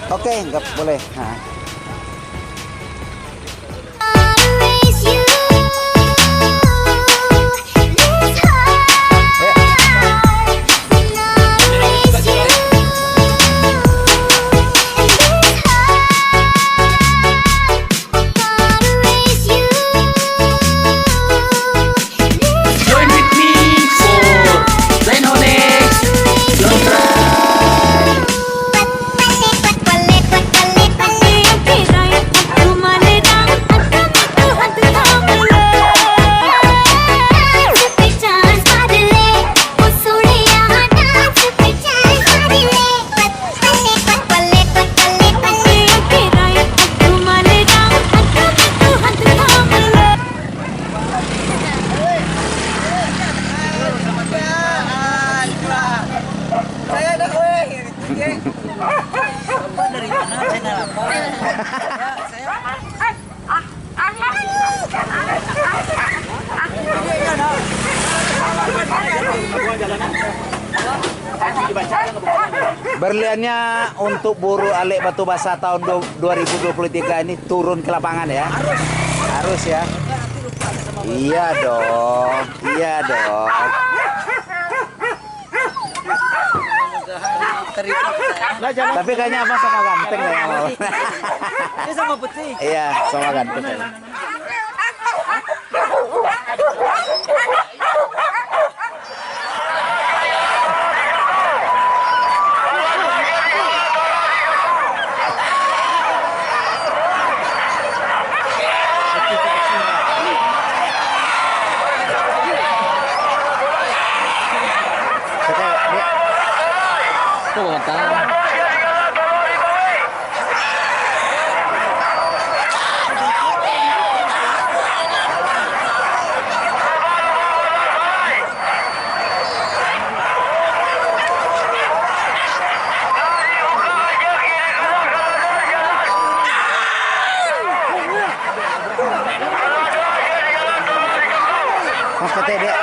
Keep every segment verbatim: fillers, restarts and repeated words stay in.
Oke, nggak boleh. Nah. Join with me for Zenonex Londra. Berliannya untuk buruh Alek Batu Basa tahun du-, dua ribu dua puluh tiga ini turun ke lapangan ya. Harus ya. Iya dong, iya dong. Tapi kayaknya abang sama ganteng ya, Bang. Dia sama putih. Iya, sama ganteng. Mas, kata dia.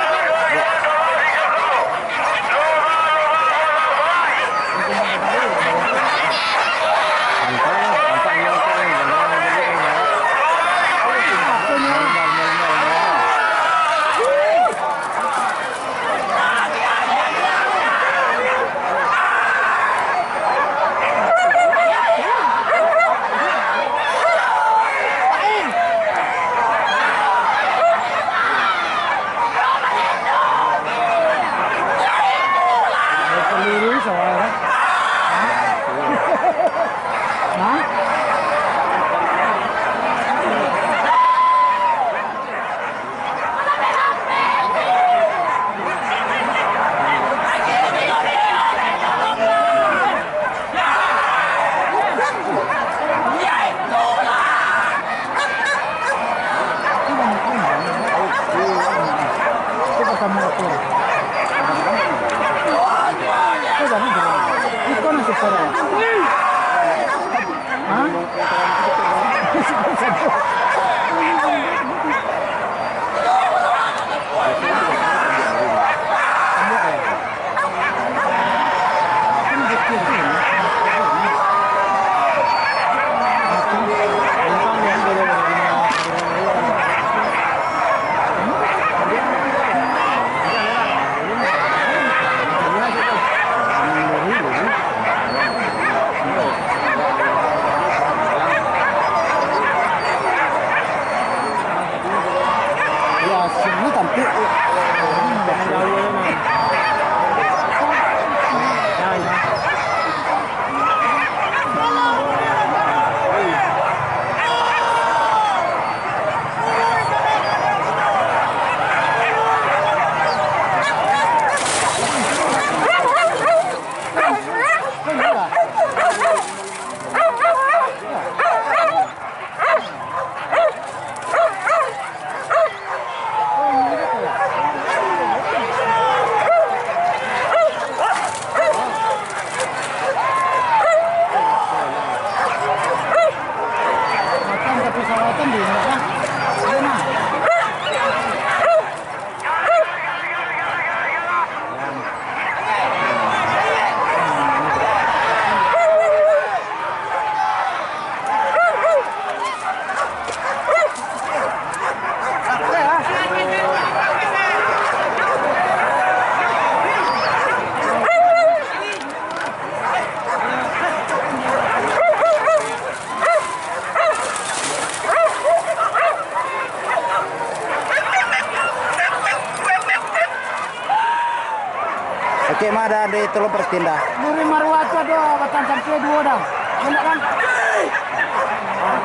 Cek ma dah, Andre, tolong perhatiin dah. Luruih maruah tu ado batang sampai duo dah. Nampak kan?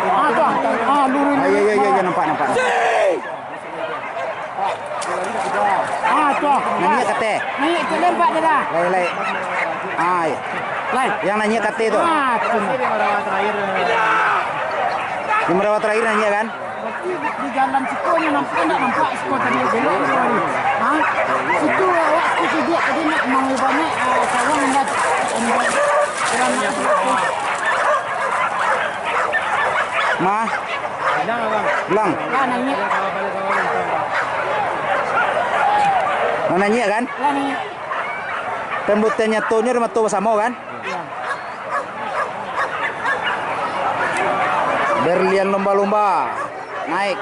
Ah, tu. Ah, luruih, ah, ya, ya, ya, ya, nampak, nampak. Ah, tu. Naiak ka ateh. Naiak ka ateh, nampak dah. Lai, lai. Ah, ya. Lai. Yang naiak ka ateh tu. Ah, tu. Yang maruah terakhir naiak kan? Berarti di jalan siko nyo nampak, ndak nampak siko tadi belok tu tadi. Ha? Situ awak tu sujud tadi nak mangubahnya, ah, sawah anda, anda kurang nak tu. Mah? Bilang. Lah, naiak. Lah, naiak kan? Lah, naiak. Pambuatan nyatonyo di mato basamo kan? Berlian lumba-lumba naik.